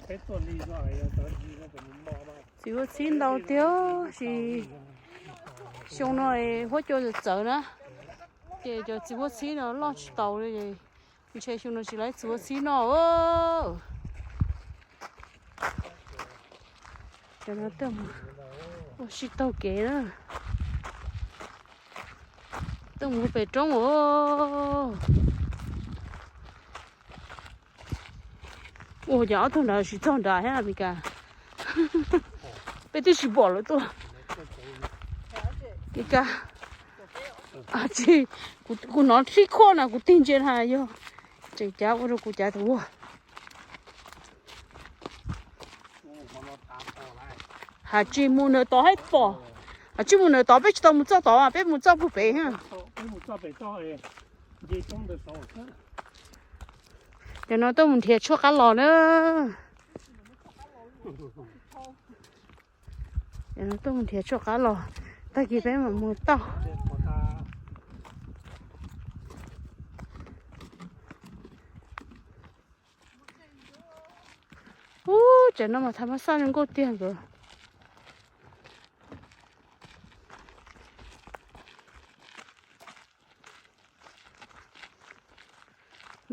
Txiv huab txhib ntau tiag, sis xyoo no huab cua txawv txawv na, ces cov txiv huab txhib no loj tsis taus li, ntshe xyoo no tsis laib txiv huab txhib noj. Cov no tuaj mus ua si taug kev na. Tuaj mus pem roob os. Ua cas ob tug nrad tsis txog nrad thiab Meskas? Peb twb tsis pom lawv tuaj. Meskas, tsis, kuv hnov sib khuaj na kuv tig ntsia na yog tseem cav ua rau kuv cav tus ua. Has tsis mus ntawm tod thiaj pom, has tsis mus ntawm tod peb tsis tau mus txoj tod, peb mus txoj puag pem. Cov no tuaj mus nrhiav tshuaj qab los na. Cov no tuaj mus nrhiav tshuaj qab los, tag kis peb mam mus tau. Ub, tsev no mas thav mab xaj zoo nkauj tiag nkawd.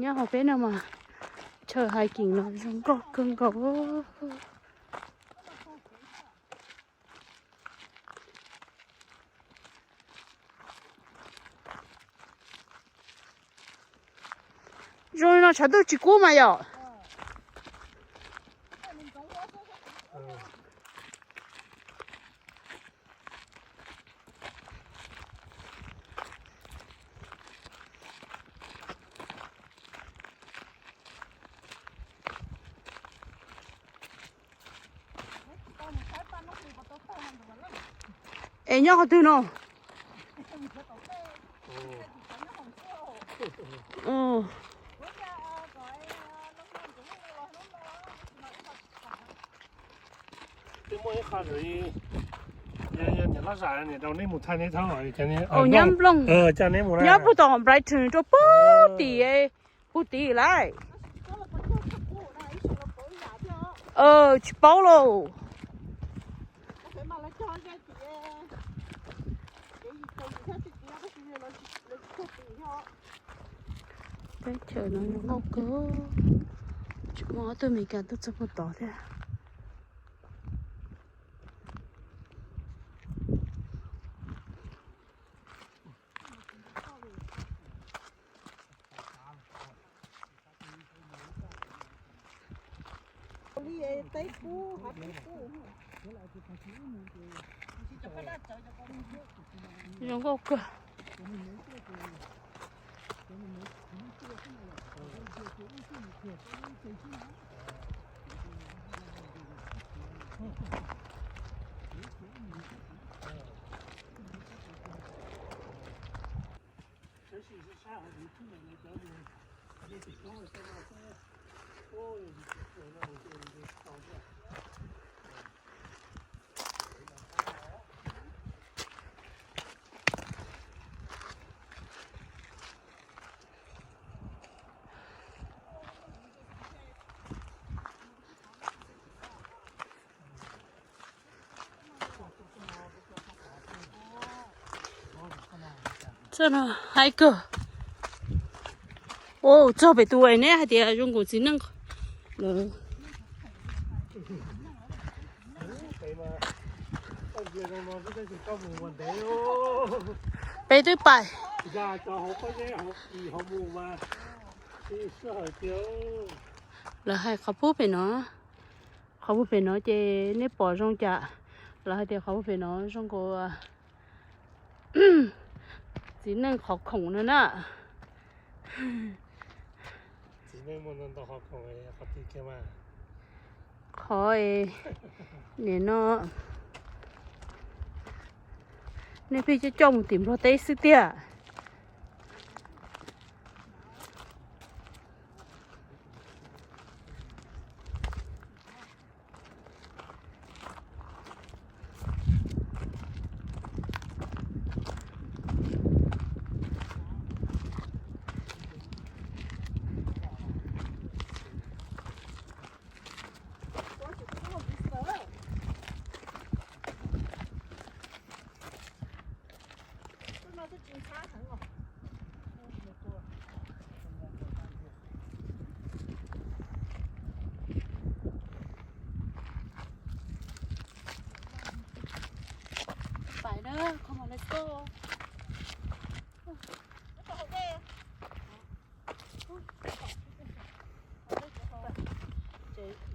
Nyob hauv peb no mas chaw hiking no zoo nkauj kawg nkaus. Zoo li no tshav ntuj tsis kub mas yom. Es nyob qhov twg no? Nyab nplooj, nyob puag tom Brighton rau puag tim, puag tim lawm. Tsis paub lauj. Teb chaws no zoo nkauj kawg, tsis muaj ob tug Meskas tuaj txog puag tod thiab. Zoo nkauj kawg. Txoj no haib kawg. Ua txog pem tus es neb hais tias zoo nkaus txiv neej lawm. Peb twb pais. Lawv hais qhov pub pem no, qhov pub pem no ces nej pom zoo cas? Lawv hais tias qhov pub pem no zoo nkaus txiv neej qhov khoom no na. Qhov nim no nej pheej coj coj mus tim Nplog teb xwb tiag.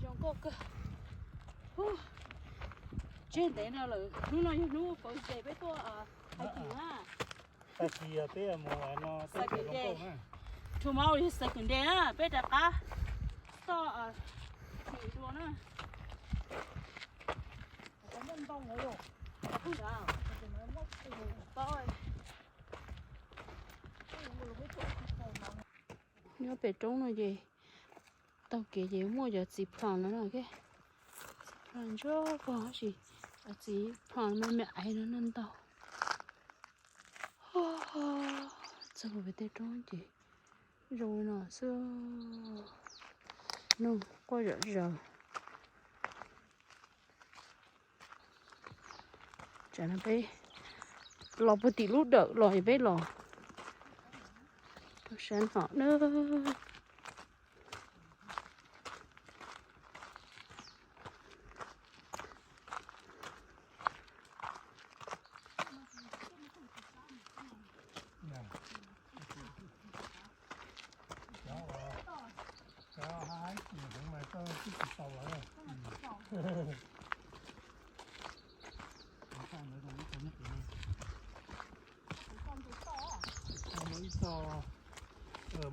Zoo nkauj kawg. Tseg ntev no lawm, hnub no yog hnub first day peb tuaj hiking na. Tab sis peb mus no peb second day na. Tomorrow yog second day na, peb rov qab start dua na. Nyob pem roob no ces taug kev ces muaj cov txiv plum no na, txiv plum ntsuab pog tab sis cov txiv plum me me aiv no no ntau. Txog pem tej roob ces zoo li no xwb, noog quaj zom zaws. Tsam no peb los puag tim lub dawm los es peb los rau sab no na. Muaj ib txoj,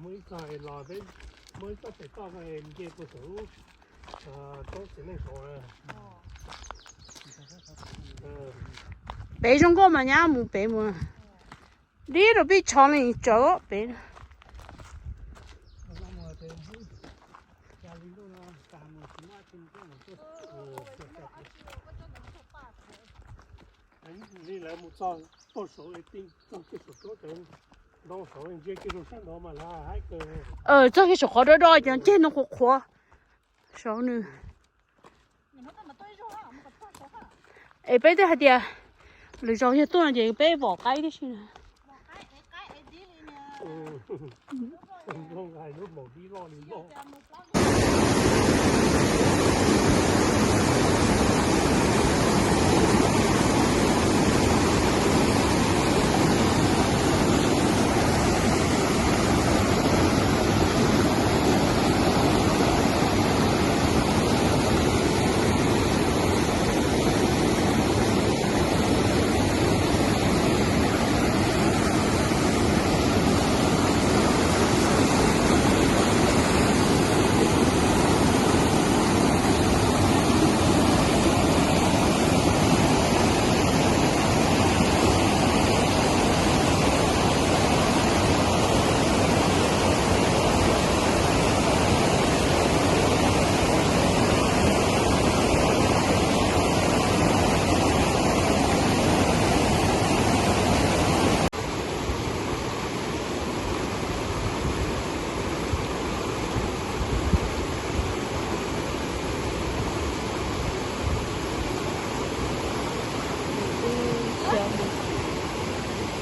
muaj ib txoj los peb, muaj ib txoj pem toj ko nce puag saum lub roob txiv neej saud. Pem zoo nkauj mas nyab mus pem mus. Dib rau peb tsho ne tsawv pem. Li lawv mus txog toj saud, txog kiag saum roob cov ntoo saud ntsia kiag rau sab nraud mas lawv hais kawg. Txog kiag saum qhov do do cov ceg no qhuav qhuav saud nws. Es peb twb hais tias lwm zaus yog tuaj no ces peb vom qaib tib si na.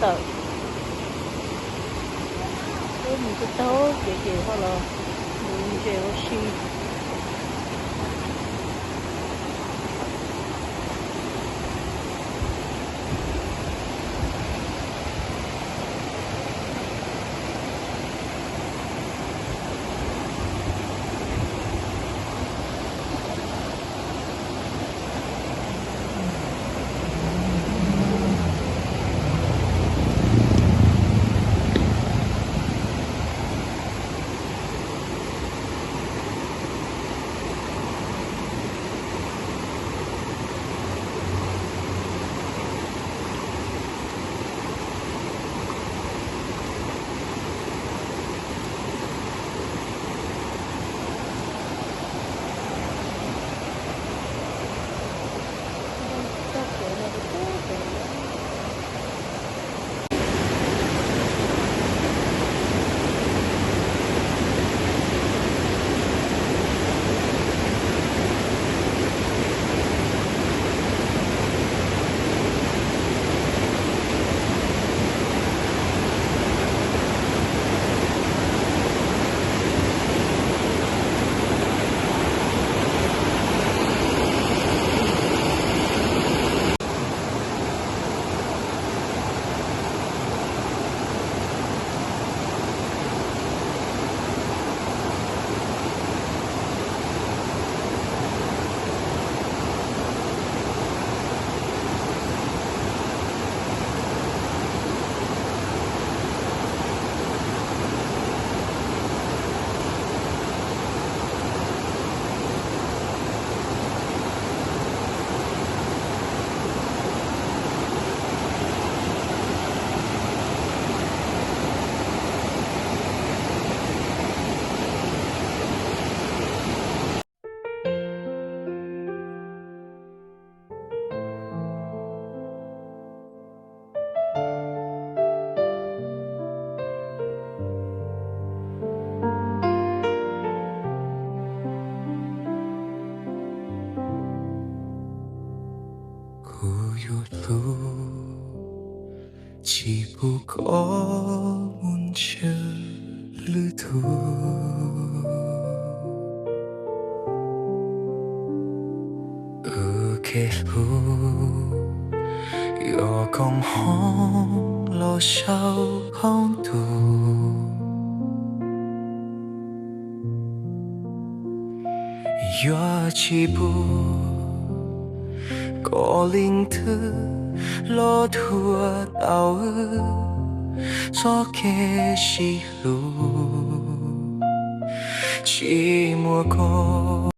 Tawm, peb mus tau taug kev ces ho los mus ntses ua si. yuav hlub, tsis pub koj mus ntsib lwm tus. Wb kev hlub yuav koom haum los saum koom tus. Yuav tsis pub kom leej twg los dhuav tau wb txoj kev sib hlub. Tsis muaj koj